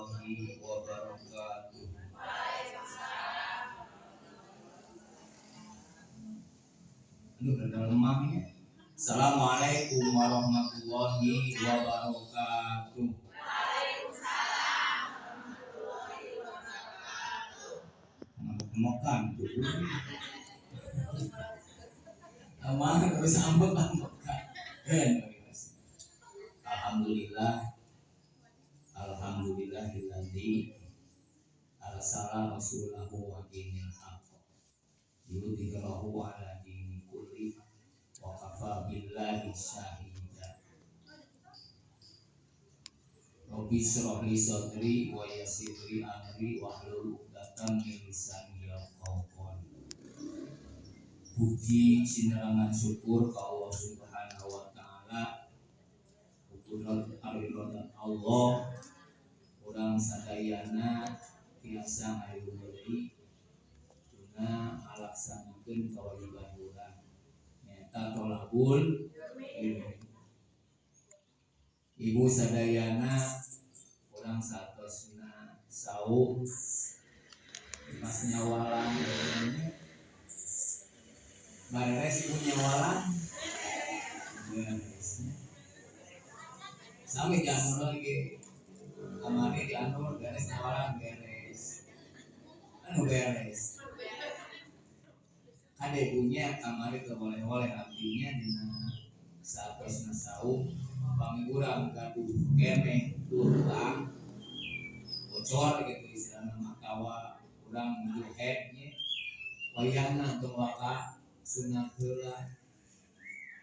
warahmatullahi wabarakatuh. Aduh, rada lemahnya. Assalamualaikum warahmatullahi wabarakatuh. Waalaikumsalam warahmatullahi wabarakatuh. Makan tuh. Aman terus ambek makan. Alhamdulillah. Alhamdulillahilladzi arsala rasulahu wa dinil haqq yudhhirahu ala dini kulli wa kafa billahi syahida. Rabbi shrah li sadri wa yassir li amri wahlul 'uqdatam min lisani yafqahu qawli. Puji sinerangan syukur ka Allah Subhanahu wa taala. Kudrat aridho Allah urang sadayana tiasa ngariung deui guna ngalaksanakeun kewajiban urang nyaeta tolabul ilmi. Ibu sadayana urang satosna saum pas nyawalan bareres ibu nyawalan beres. Sami di Anur lagi kamari di Anur beres nyawalan beres anu beres ada ibunya kamari teu boleh-boleh abdinya dina saatosna saum pami urang gaduh keneh tulang bocor gitu istilahna mah atawa urang nuju haid nya wayahna tong waka sunat heula.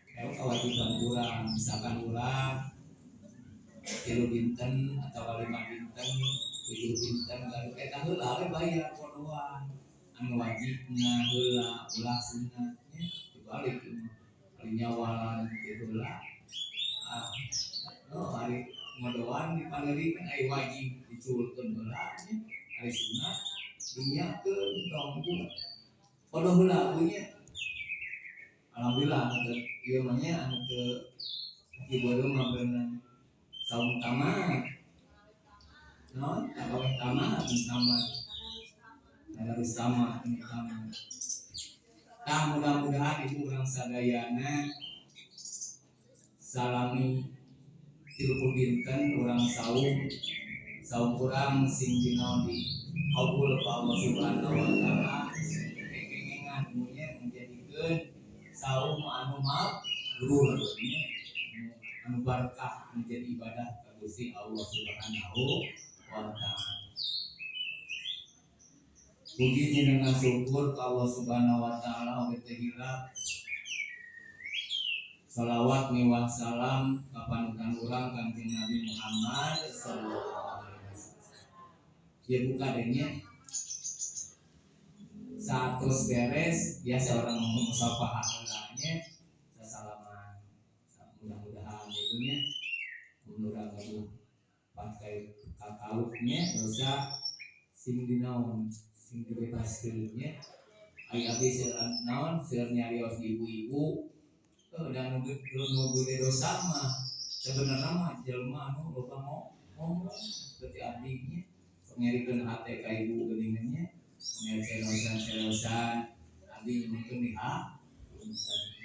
Eta kewajiban urang misalkan urang 3 dinten atau 5 dinten 7 dinten gaduh eta heula we bayar kodoan anu wajibna heula ulah sunatnya dibalik ari nyawalan teh heula ah oh ari ngodoan dipandeurikeun ari wajib diculkeun heula nya ari sunat dinyakeun tong bu kodo heula nya. Alhamdulillah anu teu ieu mah nya anu teu dibeureum mah beunang saum tamat naon tarawih tamat tamat harus tamat tamat. Tah mudah-mudahan ibu urang sadayana salami 30 dinten urang saum saum urang sing dinaon di qabul ku Allah Subhanahu wa taala sing kekengengan nya menjadikeun saum anu mabrur nya anu barkah menjadi ibadah ka Gusti Allah Subhanahu wa taala. Puji jenengan syukur ka Allah Subhanahu wa taala oge teu hilap. Salawat miwah salam ka panutan urang Kangjeng Nabi Muhammad sallallahu alaihi wasallam. Ieu buka denya saatos beres biasa orang musafah heula nya sasalaman. Mudah-mudahan ibunya urang gaduh pakai kakaluknya dosa sing dinaon sing dibebaskeun nya. Ari abdi seur naon seur nyarios ibu-ibu dan nu gede dosa mah sebenarnya mah jelema anu loba ngomong seperti abdi nya sok nyarikeun hate ka ibu geuningan nya nyari seriusan-seriusan abdi nyuhunkeun di ha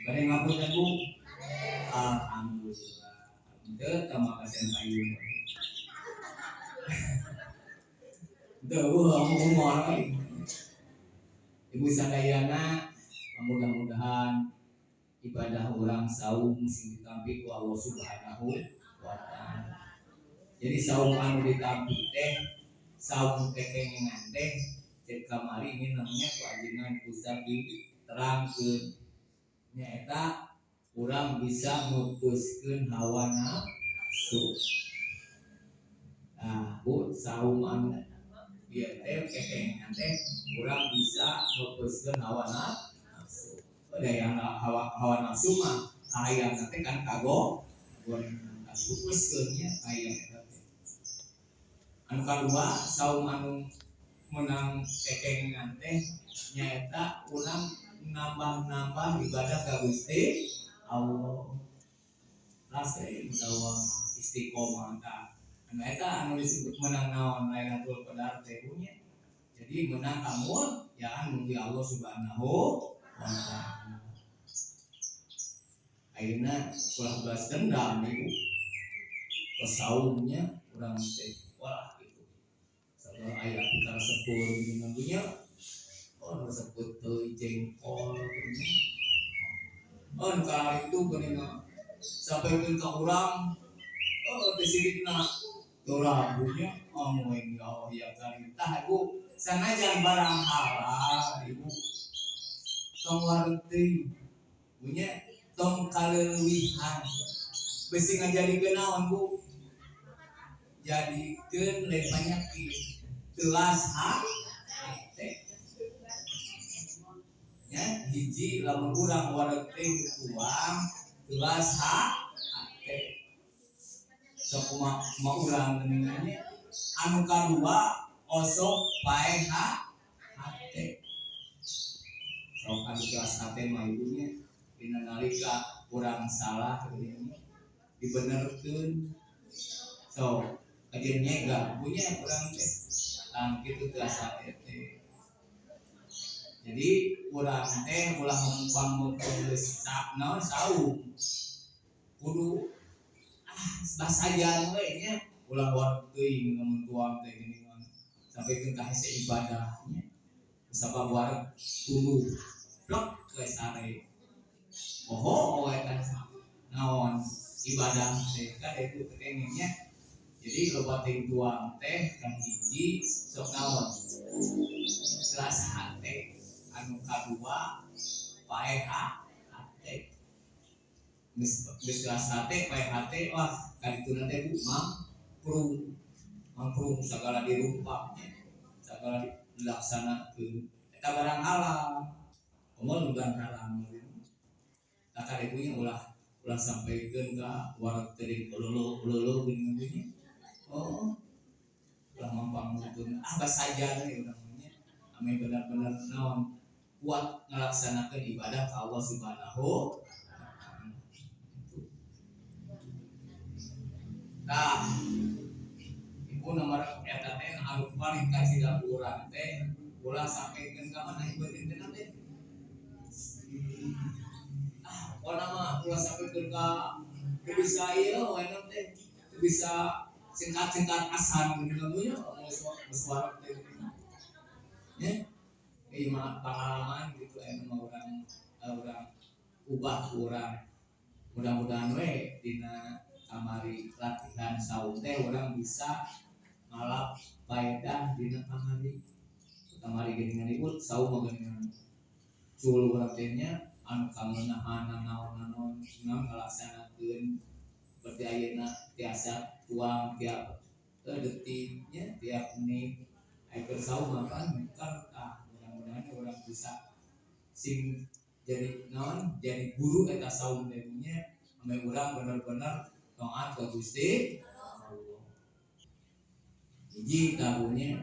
bade ngapunten Bu. Alhamdulillah teu tama kasihan kayu teu ngomong ibu sadayana mudah-mudahan ibadah urang saum sing ditampi ku Allah Subhanahu wa taala. Jadi saum anu ditampi teh saum kekengengan teh cek kamari ini namanya kewajiban pusat diterangkeun nyaeta urang bisa mupuskeun hawa nafsu. Nah, Bu, saum anu ieu teh kekengengan teh urang bisa mupuskeun hawa nafsu. Ada yang hawa nafsu mah hayang teh kan kago gorengan pupuskeun nya hayang eta teh. Anu kadua saum anu menang kekengengan teh nyaeta urang nambah-nambah ibadah ka Gusti Allah. Rasa mudawamah istiqomah tah. Anu eta anu disebut menang naon Lailatul Qadar teh nya. Jadi menang kamulyaan di Allah Subhanahu wa Ta'ala. Ayeuna ulah balas dendam, Ibu. Pesaumnya urang teh wah gitu. Sabab aya karesepun geuningan, oh, resep teu jengkol geuning. Oh, nu itu geuningan sampai ka urang, oh, teh sirikna teu ragunya. Oh ya Allah ya karim. Tah, Ibu, sanajan barang halal, Ibu, tong wareg teuing punya, tong kaleuwihan, bisi ngajadikeun naon, Bu, jadikeun lain penyakit, telas hate nya. Hiji, lamun urang wareg teuing tuang, telas hate, sok kumaha kumaha urang geuningan. Anu kadua, osok paeh hate. Sok anu telas hate mah, ibunya, dina nalika urang salah geuning dibenerkeun, sok kajian nyegah punya urang teh. Tah, kitu telas hate teh. Jadi urang teh ulah ngempang geus naon saum, kudu ah basajan we nya, ulah wareg teuing lamun tuang teh geuningan sampai ka hese ibadahnya, sabab wareg tunduh plek we sare, poho we kan naon ibadah teh kan itu kengingnya. Jadi loba teuing tuang teh kan hiji, sok naon, telas hate. Anu kadua, paeh hate. Geus geus telas hate, paeh hate, wah, kadituna teh, Bu, mamprung mamprung, segala dirumpak nya, segala dilaksanakeun. Eta barang halal komo nu barang haram. Tah, ibunya, ulah ulah sampaikeun ka wareg teuing ululu ululu geuning nya. Oh, ulah mampang mungkin, ah, basajan we urang nya, ame benar-benar naon, kuat ngalaksanakeun ibadah ka Allah Subhanahu. Nah, ibu, nomor eta teh anu paling kacida urang teh ulah sampaikeun ka mana, ibu, teh teh. Ah, pokona mah ulah sampaikeun ka teu bisa ieu we teh, teu bisa singkat-singkat asan geuning nya, geus wareg teh nya. Ieu mah pengalaman gitu aya mah urang urang ubah urang. Mudah-mudahan we dina kamari latihan saum teh urang bisa ngalap faedah dina kamari kamari geuningan, Ibu. Saum mah geuningan cul urang teh nya, anu kameunahana naon-naon naon ngalaksanakeun seperti ayeuna tiasa tuang tiap detiknya, tiap menit. Aya keur saum mah kan tah, mudah-mudahan urang bisa sing jadi naon, jadi guru eta saum teh nya, ame urang bener-bener taat ka Gusti Allah. Hiji tahunya.